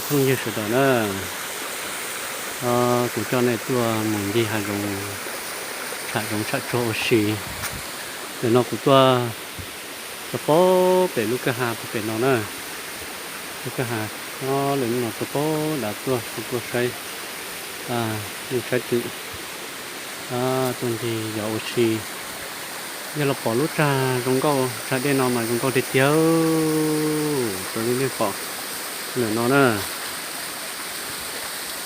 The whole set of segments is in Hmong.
Phooj ywg sawv daws na, kuv coj nej tuaj mus ncig hav zoov, tsham zoov tsham tsuag ua si. Ntawm no kuv tuaj rau pem lub kwj ha pem no na, lub kwj ha, lawm no rau pem dav tuaj, kuv tuaj saib, saib twm, tuaj ncig yos ua si. Yog los pom lub tsag zoo nkauj, tsag dej no mas zoo nkauj tiag tiag, raws li nej pom ntawm no na.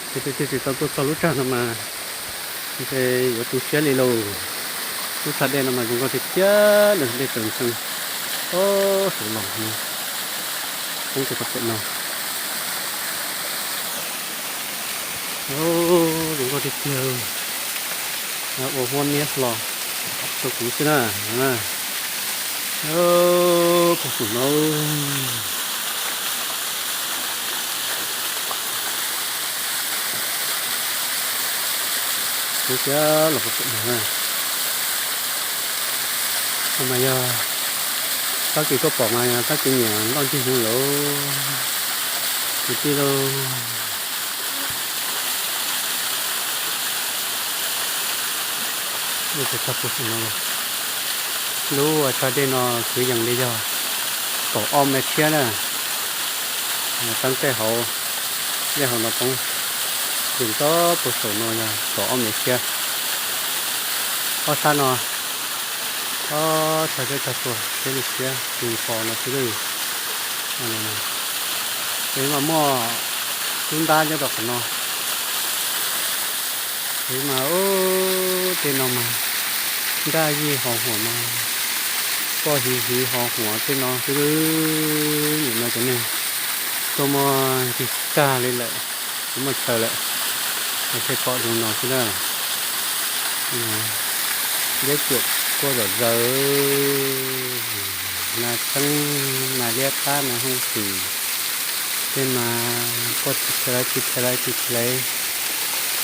Ces tus twg tsis tau tuaj txog lub tsag no mas ntshe yuav tu siab li lauj. Lub tsag dej no mas zoo nkauj tiag tiag, dej tsaws ntshee, o, saud los no, poob rau pem no. Zoo nkauj tiag tiag, ua huab niab hlo rau kuv xwb na. Puag saum no, kuv thiab los pem no na. No mas yog tag kis koj pom mas yog tag kis nyiam ntoj ncig heev lawm kwv tij lauj. Lub tsag dej no kwv yees li yog kaum ob mev tshiab na. Teeb tej hauv, dej hauv no poob, yees txog puag saum no yog kaum ob mev tshiab. Ob sab no, ob sab teb tag tuaj thiab li siab tus qhov no xwb lawm. Ces mas muaj lub ntab nyob rau qhov no. Ces mas tej no mas nraj yij hos huam mas poj hiv hiv hos huam tej no xwb lawm. Nim no cov neeg tuaj muaj ncig tag li lawm, tsis muaj chaw lawm, thiaj pom zoo no xwb na. Liab cuam kuaj zom zaws, nas txeeb, nas liab qab, nas hooj xwm, tej mas kuaj tsis chaw lawm, tsis chaw lawm, tsis chaw lawm.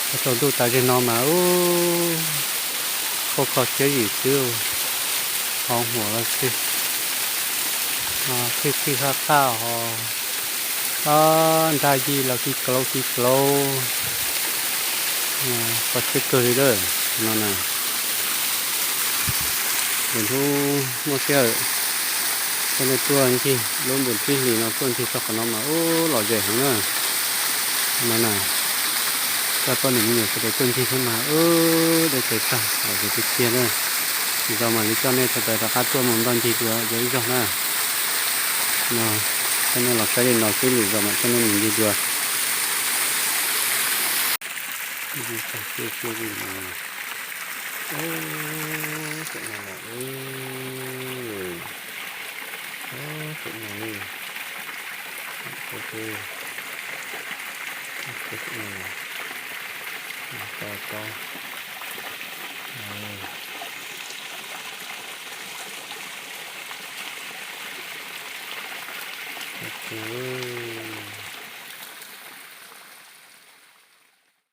Ua tsaus ntuj tas zem no mas ub, kuaj kho siab zim xwb, hos huam los xij, khij khij haj qaj hos, nraj yij los kis klaub kis klaub, kho siab kawg li lawm no na. Lwm hnub muaj siab, coj nej tuaj ncig lub npus tsib hlis no, tuaj ncig txog qhov no mas ub, lom zem heev na. No na, coj poj niam me nyuam sawv daws tuaj ncig thiab mas ub, deb tsaws tag, lom zem tiag tiag na. Lwm zaus mam li coj nej sawv daws rov qab tuaj mus ntoj ncig dua dua ib zaug na. No, coj nej los saib li no xwb, lwm zaus mam coj nej mus ncig dua. Ncig tag kiag kiag li no. Pem no lawm, pem no li, pem no, to to, ok.